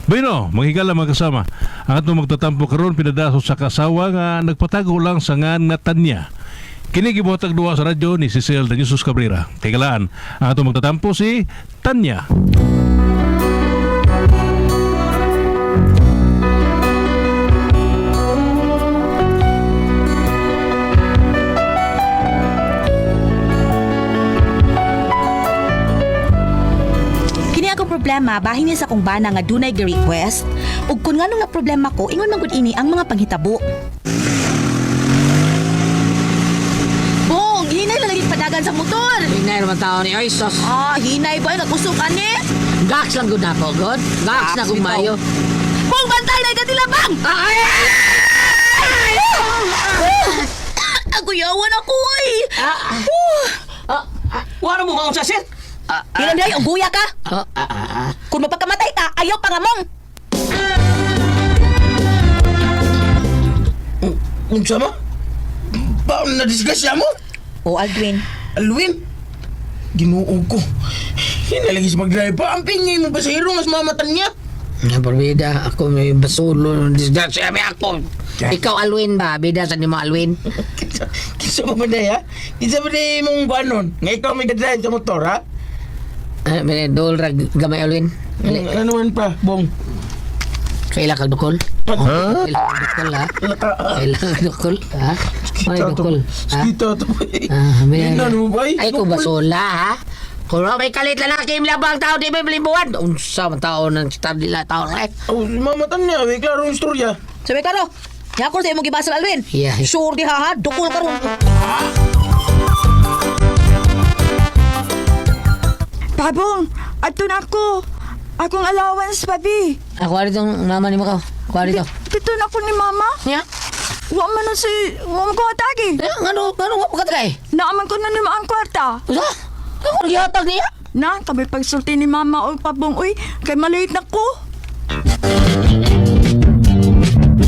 Bueno, manghigala mga kasama. Ang atong magtatampo karon pinadaso sa kasawa nga nagpatago lang sa ngan nga Tanya. Kini gibuhatag duha sa radyo ni Cecil de Jesus Cabrera. Tigalaan, ang atong magtatampo si Tanya. Kini akong problema bahin niya sa akong bana nga dunay gi-request ug kun nganong na problema ko ingon man gud ini ang mga panghitabo. Bong, hinay na lagi padagan sa motor. Hinay naman tao ni Oy, sos. Ah, hinay ba nagkusog ani? Gax lang gud nako, god. Gax na kung bitaw. mayo. Bong, bantay na katila bang. Ah, ay! Aguyawan ako oy. Ah, ah, ah, Wala mo kang sasit? ah, Hilang day, uguya ka. ah, ah, ah, ah. Kung mapagkamatay ka, ayaw pa nga mong. Unsa mo? Ba, na-disgrasya mo? O Aldwin, Alwin? Ginoo ko. Hinalagis mag-drive pa. Ang pingay mo pasahero nga sa mamatan niya. Nga, porbida, ako may basulo, disgrasya may ako. Ikaw, Alwin ba? Bida sa nimo, Alwin? Kinsa, kinsa ba ba day, ha? Kinsa ba day mong kuanon? Nga ikaw may drive sa motor, ha? Eh, may dol ra gamay, Alwin. Dali. Ano man pa, bong? Kaila kag dukol? Huh? Kaila kag dukol, ha? Kaila kag dukol, ha? May dukol, ha? Kita to. Ah, may- Ano mo ba? Ay, kung basula, ha? Kung may kalit lalaki, labang tao, di may bilimbuan. Unsa man tao ng stab nila, tao na eh. Oh, mamatan niya. May klaro ang istorya. sabi ka no. Yakor sa imong gibasal Alwin. Yeah. Sure di ha, ha? Dukol karon. Pabong, ato na ako. Akong allowance, pabi. Ako ari tong mama ni Macau. Ako ari to. Dito na ako ni mama. Nya? Wa man na si... Wa man ko atagi. Eh, ngano, ngano wa ka tagay? Naaman ko na ni ang kwarta. Usa? Ako gihatag niya. Na, kami pagsulti ni mama o pabong, uy, kay maliit na ko.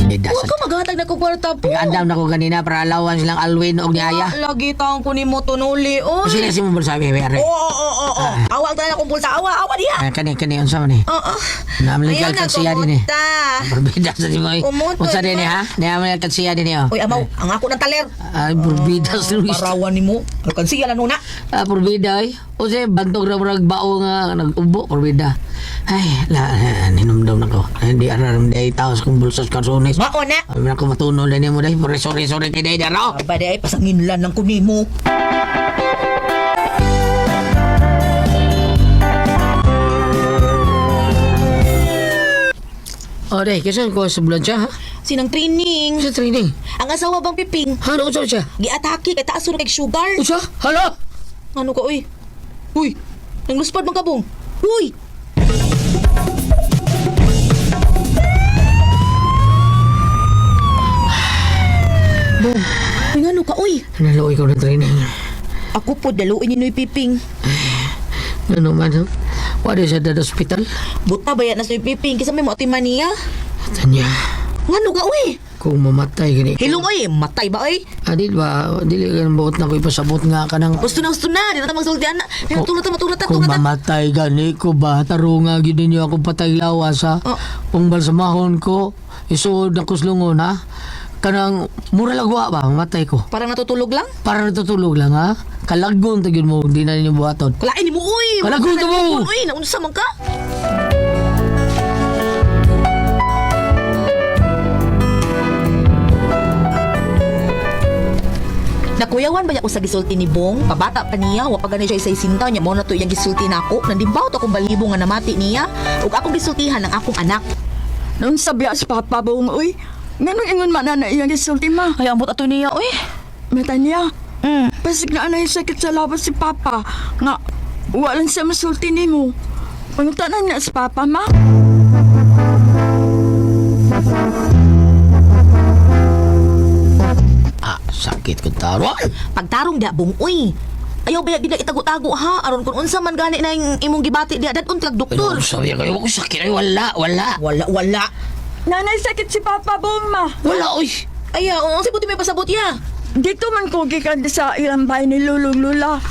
Eh, Huwag dasal. ka maghatag na ko kwarta po. Nag-andam na ko ganina para allowance lang Alwin og ni Aya. Lagi taong ko nimo tunuli, oy. Sila si mo bulsa be are. Oo, oo, oo, oo. Awa ang tanan akong bulsa. Awa, awa diha. Ah, kani kani unsa man ni? Oo. Naamligal Ayaw na, kag siya din eh. kumuta. Porbida sa di mo. eh. Umuto, Unsa din di eh ba? ha? Naamligal kag siya din eh. oh. Uy, amaw, ang ako ng taler. Ay, porbida sa Luis. Parawan nimo. Alkansiya na nuna. Ah, porbida ay. Unsa bantog ra murag bao nga nag-ubo porbida. Ay, la ninumdum na ko. Ay, Hindi aram di ay tao sa kong bulsa sa karsones. Mao na. Ay, na ko matunol na nimo dahil. Sorry, sorry kay day daro. Aba di ay pasanginlan lang ko nimo. Oh, day, kasi ko sa bulan siya, ha? Sinang training. Sa training. Ang asawa bang piping? Ha, ano unsa siya? Giatake kay taas kay sugar. Unsa? Hala! Ano ka uy? Uy, nangluspad man ka bong. Uy! Bong, uy ngano ka uy? Naluoy ko ng training. Ako po daluin ni Noy Piping. Ano man, ha? Wala siya dada hospital. Buta ba yan na si Noy Piping? Kisa may mo ati maniya. Tanya, Ngano ka uy? kung mamatay gani. Hilong uy, matay ba uy? Adil ba, dili ka ng buot na ko ipasabot nga ka ng... Gusto na gusto na, di na ta magsulti ana. Di na tulad ta matulad ta Kung tulad ta. mamatay gani ko ba, tarunga gid ninyo ako patay lawas ha. Oh. Kung balsamahon ko, isuod na kuslungon ha. Kanang mura lagwa ba, mamatay ko. Parang natutulog lang. Para natutulog lang ha. Kalagon ta gyud mo, di na ninyo buhaton. Kalain ni mo uy. Kalagon ka mo! Uy, naunsa man ka? Nakuyawan ba niya ko sa gisulti ni Bong? Pabata pa niya, wa pa gani siya isay sinta niya mo na to iyang gisulti nako. Nandimbaw to akong balibo nga namati niya ug akong gisultihan ang akong anak. Noon sabi si papa bong, uy, nganong ingon man na na iyang gisulti ma. Ay ambot ato niya uy. Mata niya. Pasig na anay sakit sa lawas si papa. Nga, walang siya masulti nimo. Pangutanan niya si papa, ma. Ah, sakit ko taro. Pagtarong dia Bong uy. Ayaw ba gid itago-tago ha aron kun unsa man gani na yung imong gibati dia dadon kag doktor. Ano sabi kayo, ako sakit ay wala, wala. Wala wala. Nanay sakit si papa bong, ma. Wala oy. Aya, oo, sa buti may pasabot ya. Dito man ko gikan sa ilang bahay ni Lulong Lula.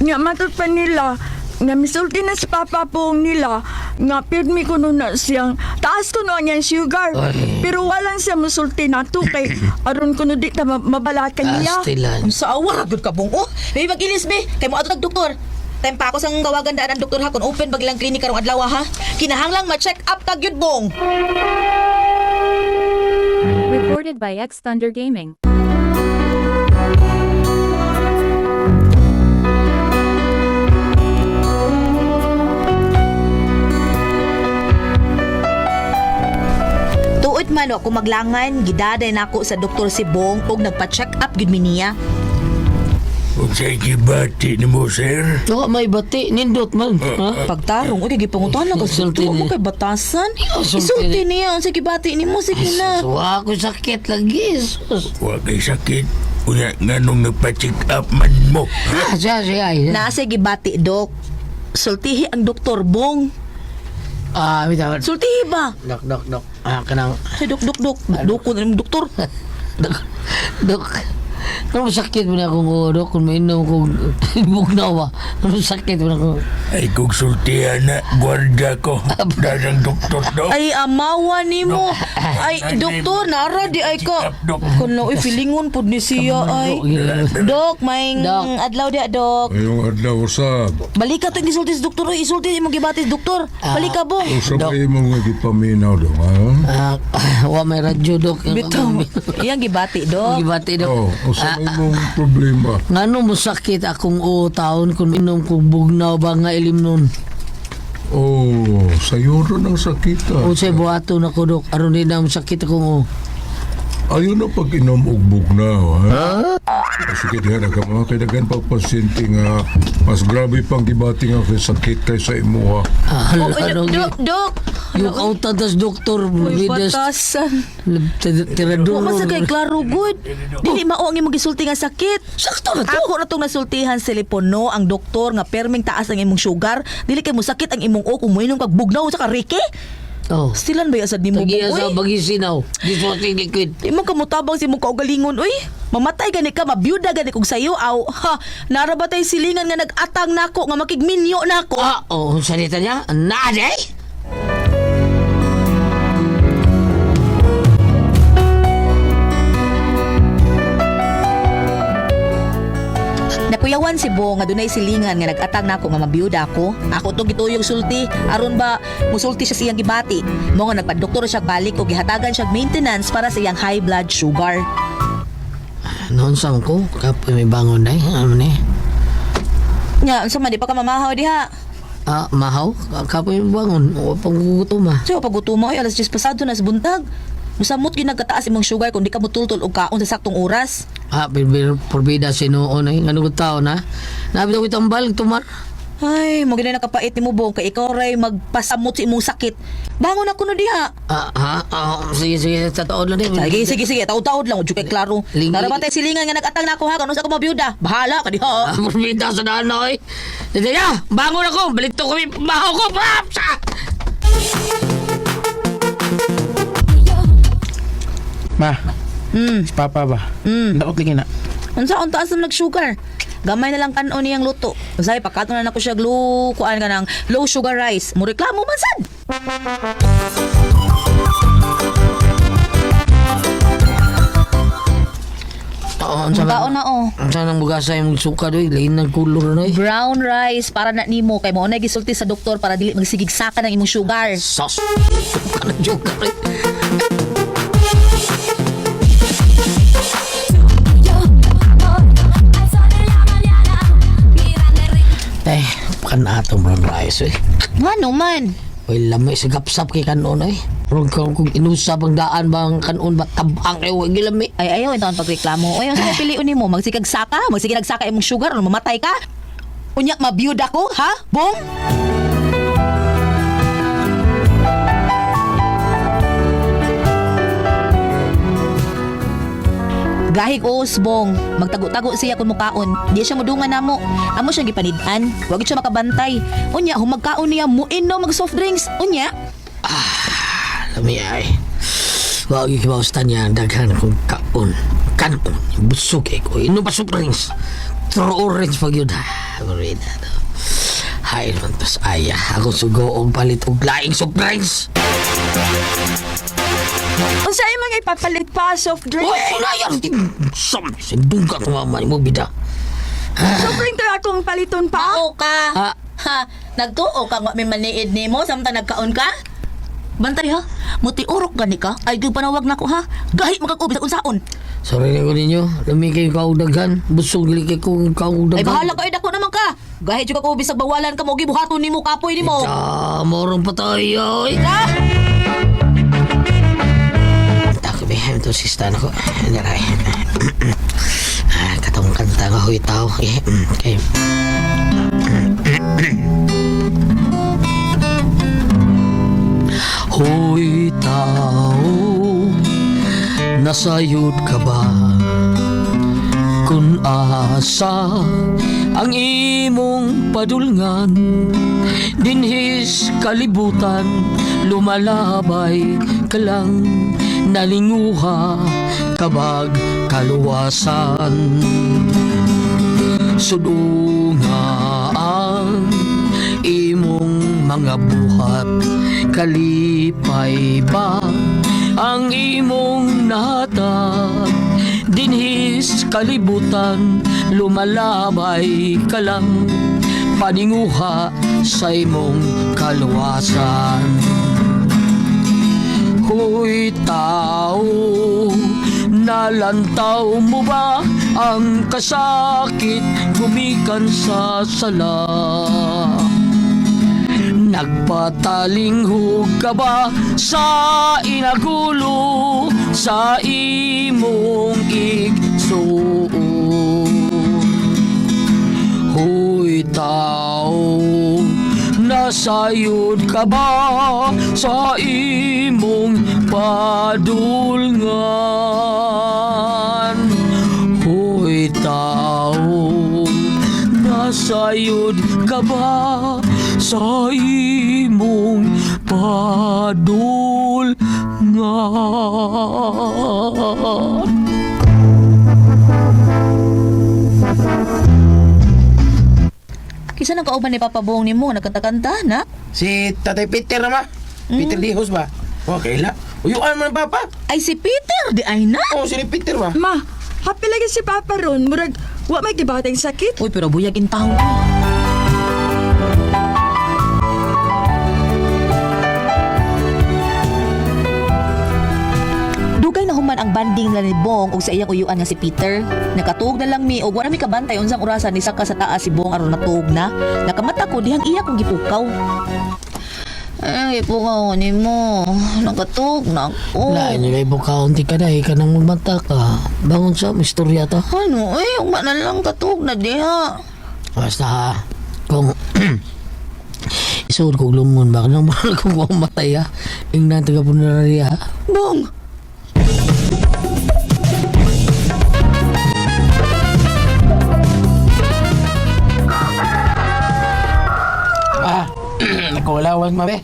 Nga matod pa nila. Nga misulti na si Papa Bong nila nga pirmi ko nun na siyang taas ko no ang iyang sugar. Ay. Pero walang siya musulti nato kay aron ko no di ta mabalakan niya. Astilan. Sa awa ra gyud ka, Bong. Oh, may mag-ilis be. Kay mo adto doktor. Time pa ako sang gawagan daan ang doktor ha kung open bag ilang klinika karong adlaw ha. Kinahanglang ma-check up ka gyud, Bong. Recorded by X Thunder Gaming. Tuod man ako maglangan, gidaday nako sa doktor si Bong og nagpa-check up gyud mi niya. Unsay gibati nimo, sir? Wa may bati, nindot man. Ha? Pagtarong, oy kay gipangutan lang kasi Isulti mo niya. kay batasan. Isulti Isulti niya unsa gibati nimo sige na. Wa ako sakit lagi. Sus. Wa kay sakit. Unya nganong nagpa-check up man mo? Ah, siya, siya. ay. Naa say gibati, Dok. Sultihi ang doktor Bong. Ah, bitaw. Sultihi ba? Dok, dok, dok. Ah, kanang Ay, dok, dok, dok. Doko na yung doktor. Dok, dok. Ano sakit mo na akong ulo, dok? Kung mainom ko, bugnaw ba? Ano sakit mo na akong... Ay kung sultihan na, gwardiya ko. Darang doktor, dok. Ay, amawa nimo. Ay, doktor, nara di ay ka. Dok. Kuno, uy, feelingon pod ni siya ay. Dok, may Dok. adlaw diya, Dok. Ngayong adlaw usab. Balika to yung gisulti sa doktor. Uy, isulti imong gibati sa doktor. Balika, Bong. Usab Dok. ay imong nga gipaminaw dong, ha? Ah, wa may radyo, dok. Bitaw. Iyang gibati, Dok. Gibati, dok. Oh, usab ay imong problema. Ngano mo sakit akong ulo taon kung mainom ko bugnaw ba nga ilim nun? Oh, sayo ron ang sakit. ah. O say buhaton ako, dok. Aron di na mo sakit akong ulo. Ayaw na pag inom og bugnaw, ha? Sige diha na ka mga kaidagan pag pasyente nga mas grabe pang gibati nga kay sakit kaysa imuha. Ah, Oh, ano, Dok, Dok. Yung kautan tas doktor, Uy, bidas, batasan. tiraduro. Wa man sa kay klaro good. Dili mao ang imong gisulti nga sakit. Sakto na to. Ako na tong nasultihan sa telepono ang doktor nga perming taas ang imong sugar. Dili kay mosakit ang imong o kung moinom kag bugnaw sa karike. Oh. Stilan ba sad nimo Tagiya Bong, sa uy? bagisinaw. Dishwashing liquid. Di mo kamutabang si imong kaugalingon uy. Mamatay gani ka, mabiyuda gani kog sayo aw. Ha, nara ba tay silingan nga nag-atang nako nga makigminyo nako. Ah, oh, salita niya? Nade? Nakuyawan si Bo nga dunay silingan nga nag-atang nako nga mabiyuda ako. Ako tong gituyong sulti aron ba musulti siya sa iyang gibati. Mo nga nagpadoktor siya balik og gihatagan siya maintenance para sa iyang high blood sugar. Noon sa ko, kapoy may bangon na eh. Ano ni? Nya, unsa man di pa ka mamahaw diha? Ah, mahaw? Kapoy may bangon. O, panggugutom ah. Sayo pagutom ay alas 10 pasado na sa buntag. Musamot gyud nagkataas imong sugar kung di ka mutultol og kaon sa saktong oras. Ah, porbida sinuon eh. Ano ko tao na? Nabi ko itambal, tumar. Ay, mo gina nakapait nimo Bong kay ikaw ray magpasamot sa imong sakit. Bangon ako no diha. Ah, ha? Ah, sige, sige. Tataon lang eh. Sige, sige, sige. Taod-taod lang. Udyo kay klaro. Ling- Tara ba tayo silingan nga nag-atang na ako ha? Kano sa ako mabiyuda? Bahala ka diha. Ah, porbida sa daan na eh. Sige na, bangon ako. Balito ko yung mahaw ko. Ah, sa! Ma, si Papa ba? Daot lagi na. Unsa ang taas ng nag-sugar? Gamay na lang kanon niyang luto. Usay pakaton na nako siya low kuan ka ng low sugar rice. Mo reklamo man sad. Oo, unsa Kaon na oh. Unsa nang bugasa yung suka doy, lain ng kulor na eh. Brown rice para na nimo kay mo na gisulti sa doktor para dili magsigig saka ng imong sugar. Sos. Suka na sugar eh. Eh, pakan atong brown rice eh. Ngano man? Uy, lamay sa gapsap kay kanon eh. Rong kung inusab ang daan ba ang kanon ba tabang kay wag gilami. Ay ayaw ito ang pagreklamo. Oy, unsa may piliun nimo? Magsigag saka, magsigig saka imong sugar o mamatay ka? Unya mabiyuda ko, ha? Bong? Gahig usbong, magtago-tago siya kung mukaon. Di siya mudungan namo. Amo siyang gipanid-an. Wag siya makabantay. Unya, humagkaon niya, muinom mag soft drinks. Unya, Lami ay. Wag ikibawstan niya daghan kong kaon. Kanon, busog eh ko. Inom pa soft drinks. True orange pag yun. Ah, marina to. Hay naman tos aya. Ako sugo og palit og laing soft drinks. Unsa imong ipapalit pa, soft drink? Uy, nayar! Sam! Sinduga ko mama ni mo bida. Soft drink to akong paliton pa? Mao ka. Ah. Ha, nagtuo ka nga may maniid nimo samtang nagkaon ka? Bantay ha, mutiurok gani ka. Ay di panawag nako ha. Gahi makag-ubi sa unsaon. Sorry na ko ninyo. Lumi kayo kaugdaghan. Busog gali kayo kong kaugdaghan. Ay bahala ka, ay dako naman ka. Gahi jud ka bisag bawalan ka mo gibuhaton nimo kapoy nimo. Ah, morong patay, oy. Ka? Takbihan to sista na ko. Naray. Ah, katong kanta nga huy tao. Eh, Okay. Hoy tao, nasayod ka ba? Kung asa ang imong padulngan, dinhis kalibutan, lumalabay ka lang, nalinguha kabag kaluwasan. Sudunga ang imong mga buhat, kalipay ba ang imong nahatag? Dinhis kalibutan, lumalabay ka lang, paninguha sa imong kaluwasan. Hoy tao, nalantaw mo ba ang kasakit gumikan sa sala? Nagpatalinghog ka ba sa inagulo sa imong igsuon? Hoy tao, nasayod ka ba sa imong padulngan? Hoy tao, nasayod ka ba sa imong padulngan? Kinsa nang kauban ni Papa Bong nimo nagkanta-kanta na? Si Tatay Peter na ma. Peter Lihos ba? Okay la. Uyuan mo ng papa. Ay si Peter di ay na. Oh, si Peter ba? Ma, happy lagi si Papa ron. Murag, wa may gibatang sakit. Uy, pero buyag in taon. Dugay na human ang banding nila ni Bong ug sa iyang uyuan nga si Peter. Nakatuog na lang mi og wala mi kabantay unsang orasan ni saka sa taas si Bong aron natuog na. Nakamata ko dihang iya kong gipukaw. Ay, gipukaw nimo. Nakatuog na ako. Lain nila ibukaon ti ka na, ka nang magbanta ka. Bangon sa istorya ta. Ano eh, ugma na lang katuog na diha. Basta ha, kung isuod kong lungon ba, kanang mga kung matay ha. Ingnan taga puneraria ha. Bong! Ah, nakawalawan ma be.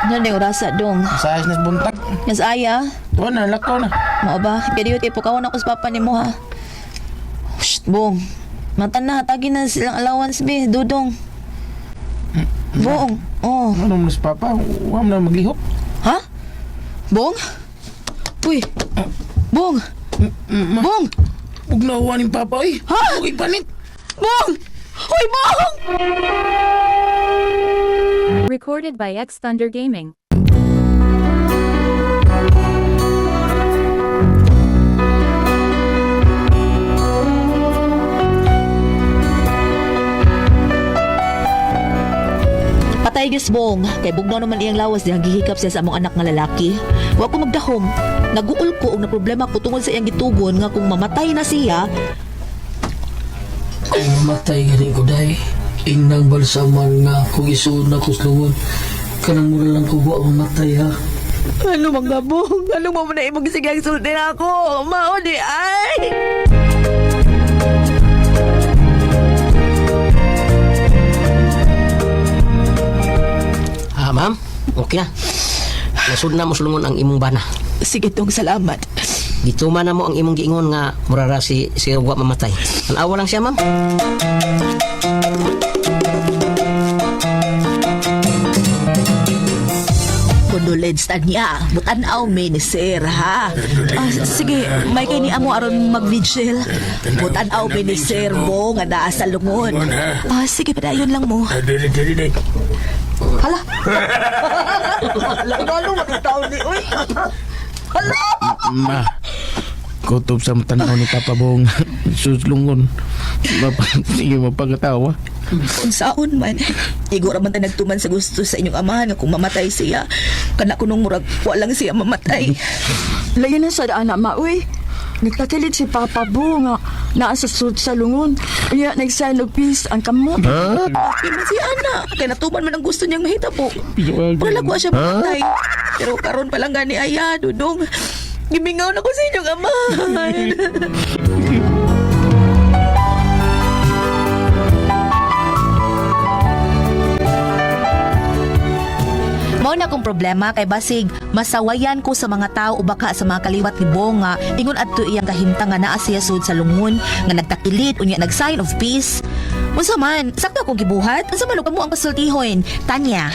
Ano na orasa dong? Sa na buntag. Nas aya, Tuwa na, lakaw na. mao ba? Kaya diyo pukawan ako sa papa nimo ha. Shh, Bong. Mata na, hatagi na silang allowance be, dudong. Bong, oh. Ano mo na si papa? Huwag mo na maglihok. Ha? Bong? Uy. Bong. Bong. Huwag na huwa ni papa, oy. Ha? Huwag ipanit. Bong! Uy, Bong! Recorded by X Thunder Gaming. Patay gyud Bong, kay bugnaw naman iyang lawas dihang gihikap siya sa among anak nga lalaki. Wa ko magdahom. Naguol ko og na problema ko tungod sa iyang gitugon nga kung mamatay na siya, Kung mamatay gani ko dahi, ingnang balsaman nga kung isuod na kuslungon. Kanang mura lang ko wa mamatay ha. Ano mga bong? Ano mo na imong sigang sulti na ako? Mao di ay! Ah, ma'am, okay na. Nasud na mo sulungon ang imong bana. Sige tong salamat. Gituma na mo ang imong giingon nga murara si si wa mamatay. Tan-awa lang siya, ma'am. Condolence, Tanya. Butanaw mi ni sir, ha? Ah, sige, may kay ni amo aron mag-vigil. Butanaw mi ni sir mo nga naa sa lungon. Ah, sige, padayon lang mo. Dili, dili, dili. Hala. Lalo, magkataon ni, uy. Hala! Ma, kutob sa tanaw ni Papa Bong. Suslungon. Sige, mapagatawa. Unsaon man. Igo ra man ta nagtuman sa gusto sa inyong amahan nga kung mamatay siya. Kana kunong murag wa lang siya mamatay. Layo na sa daan na ma, uy. Nagtakilid si Papa Bo nga naa sa sud sa lungon. Unya, nag-sign of peace ang kamot. Happy man siya ana. Kay natuman man ang gusto niyang mahitabo. Wala ko siya mamatay. Pero karon pa lang gani aya, Dudong. Gimingaw na ko sa inyong amahan. Mao na akong problema kay basig masawayan ko sa mga tao o baka sa mga kaliwat ni Bong nga ingon adto iyang kahimtang nga naa siya sud sa lungon nga nagtakilid unya nag sign of peace. Unsa man, sakto akong gibuhat? Unsa man og kamo ang pasultihon? Tanya.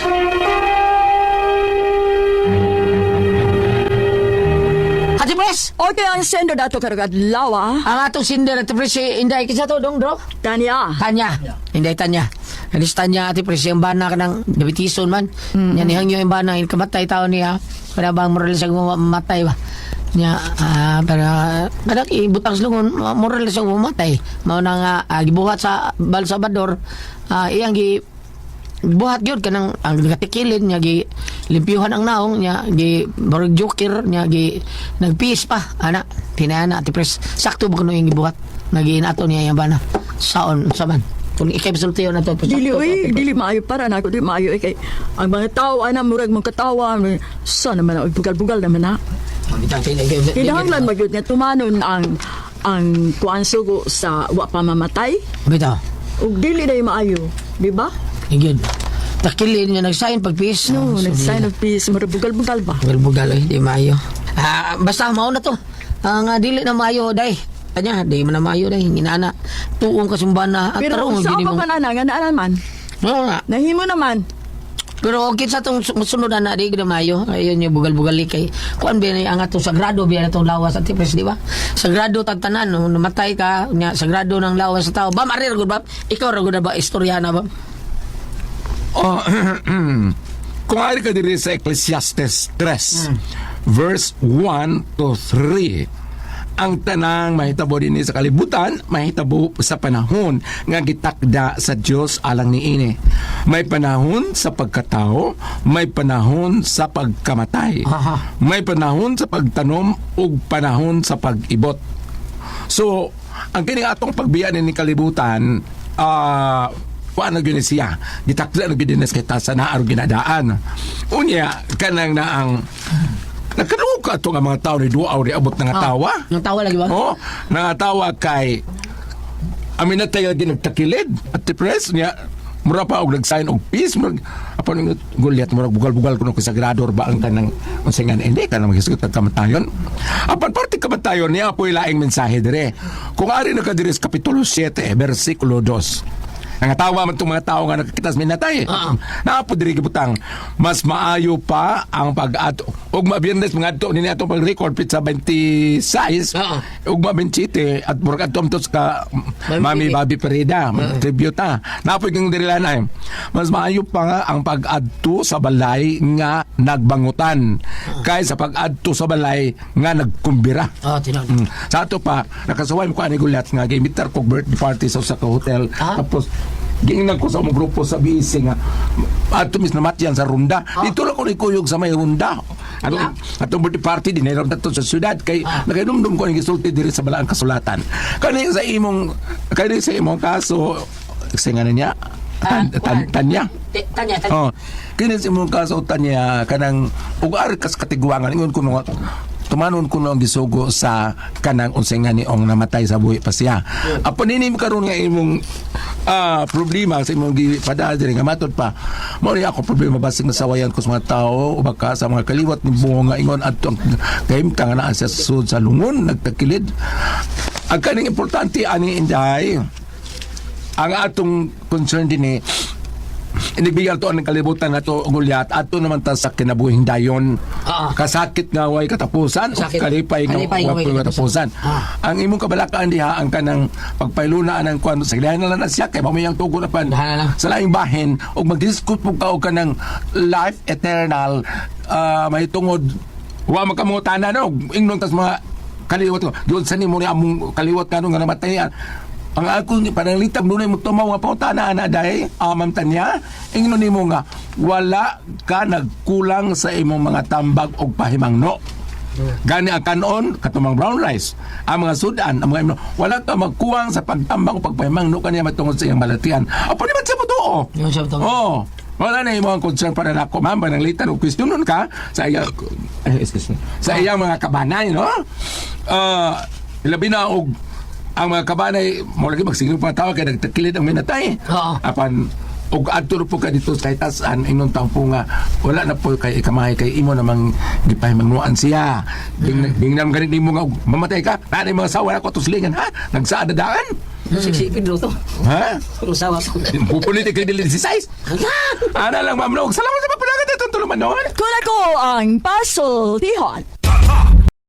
Ate Pres! Okay, ang sender dato karong adlaw, ah. Ang atong sinder, Ate Pres, si Inday kinsa to, dong, bro? Tanya. Tanya. Inday Tanya. Alis Tanya, Ate Pres, yung bana ka ng diabetison man. Mm-hmm. Nya nihangyo yung bana, yung kamatay tao niya. Para bang moral siya mamatay ba? Nya, para kada ibutang sa lungon, moral siya mamatay. Mao na nga gibuhat sa Bal Salvador, iyang gi buhat gyud kanang ang gatikilin niya gi limpyuhan ang naong niya gi barog joker niya gi nagpiis pa ana tinana, Ate Pres, sakto ba kuno yung gibuhat nagiin ato niya yung bana saon sa man kung ikay sultiyon na to? Dili uy, dili maayo para na ako, dili maayo eh, kay ang mga tao ana murag mong katawa, sa naman na bugal-bugal naman na. Kinahanglan magyud nga tumanon ang kuan sugo sa wa pa mamatay Bitaw. ug dili na maayo, di ba? Gyud takilin niya nagsign pagpiis. No, nag-sign of peace, murag bugal-bugal ba? Bugal-bugal eh, di maayo. Basta mao na to. Ang dili na maayo day. Kanya, di man na maayo day. Ginana. Tuong kasumbana at Pero tarong sa gini pa mo. man ana nga naa naman. Oo nga. Nahimo naman. Pero okay sa itong sunod na di gid maayo. Ayun yung bugal-bugal kay kuan ba ni ang atong sagrado biya na itong lawas at tipres, di ba? Sagrado tagtanan no, namatay ka nya sagrado ng lawas sa tao. Bam arir gud bam. Ikaw ra gud na ba istorya na ba? Oh, kung ari ka diri sa Ecclesiastes 3, verse 1 to 3, ang tanang mahitabo dinhi sa kalibutan, mahitabo sa panahon nga gitakda sa Dios alang niini. May panahon sa pagkatao, may panahon sa pagkamatay. May panahon sa pagtanom ug panahon sa pag-ibot. So, ang kining atong pagbiya ni kalibutan, kuan na gyud ni siya. Gitakda na gyud ni sa kitasan na aron ginadaan. Unya, kanang naang nagkaluka ato nga mga tao ni duaw ni abot nga tawa. Nang tawa lagi ba? Oh, nangatawa kay amin na tayo nagtakilid at depressed niya mura pa og nag-sign og peace murag apan ng gulyat murag bugal-bugal kuno kay sagrado ba ang kanang unsa nga hindi kanang magisgot ang kamatayon apan parte kamatayon niya apoy laing mensahe dire kung ari na ka diri sa kapitulo 7 bersikulo 2. Nangatawa man itong mga tao nga nakakita sa minatay. Naapo diri gibutang mas maayo pa ang pag-ato. Ug mabiyernes mga adto nini atong pag-record pizza 26. Ug mabinchite at murag adto amtos ka Mami Bobby Perida, tribute ta. Naapoy kang diri lanay. Mas maayo pa nga ang pag-adto sa balay nga nagbangutan kaysa pag-adto sa balay nga nagkumbira. Oh, tinuod. Sa ato pa, nakasuway mo ko ani gulat nga gimitar ko birthday party sa usa ka hotel. Tapos giingnan ko sa among grupo sa BC nga ato mis namatyan sa runda. Dito ra ko ni kuyog sa may runda. Atong atong birthday party din ron to sa syudad kay nakainumdum ko ang gisulti diri sa balaang kasulatan. Kani sa imong kaso sa nga niya Tanya. Tanya, Tanya. Oh, kini sa imong kaso Tanya kanang ug ari kas katiguangan ingon ko mga tumanon ko ang gisugo sa kanang unsay nga niong namatay sa buhi pa siya. Apan nini mo karon nga imong problema sa imong gipada diri nga matod pa. Mao ni ako problema basig masawayan ko sa mga tao o baka sa mga kaliwat ni buong nga ingon adto ang kahimtang nga naa siya sa sud sa lungon nagtakilid. Ang kaning importante ani Inday, ang atong concern din eh, Inigbigyan to ang kalibutan na to Gulyat ato naman ta sa kinabuhing dayon. Ah. Kasakit nga way katapusan o Kasakit. kalipay nga Kalipay nga way way katapusan. Ah. Ang imong kabalakaan diha ang kanang pagpailuna ang kuan sa na lang na siya kay mamayang tugo na pan Dahan na lang. sa laing bahin og magdiskot po ka og kanang life eternal, may tungod wa makamutana no ingnon tas mga kaliwat ko doon sa nimo ni among kaliwat kanu nga namatay ang ako ni pananglitab dunay mo tumaw nga pangutana ana dai, Ma'am Tanya, ingnon nimo nga wala ka nagkulang sa imong mga tambag og pahimangno. Gani ang kanon, katumang brown rice, ang mga sudan, ang mga imno, wala ka magkuwang sa pagtambang o pagpahimangno kaniya matungod sa iyang balatian. Apo ni man sa totoo. Yung sa totoo. Oo. Wala na imo ang concern para nako, ma'am, pananglitan og question ka sa iya, eh, excuse me, sa iyang mga kabanay, no? Labi na og ang mga kabanay mo lagi magsiguro pa tawa kay nagtakilid ang minatay. Oo. Apan og adto po ka dito sa tasan ingon tampo nga wala na po kay ikamahay kay imo namang gipahimangnuan siya. Bing bing nam ganit nimo nga og mamatay ka. Naa mga sawa na ko tuslingan ha. Nagsaad daan. Siksi Pedro to. Ha? Ang sawa ko. Pupulit kay dili si size. Ana lang ma'am no. Salamat sa pagpanagat itong tulumanon. Kuna ko ang pasultihan.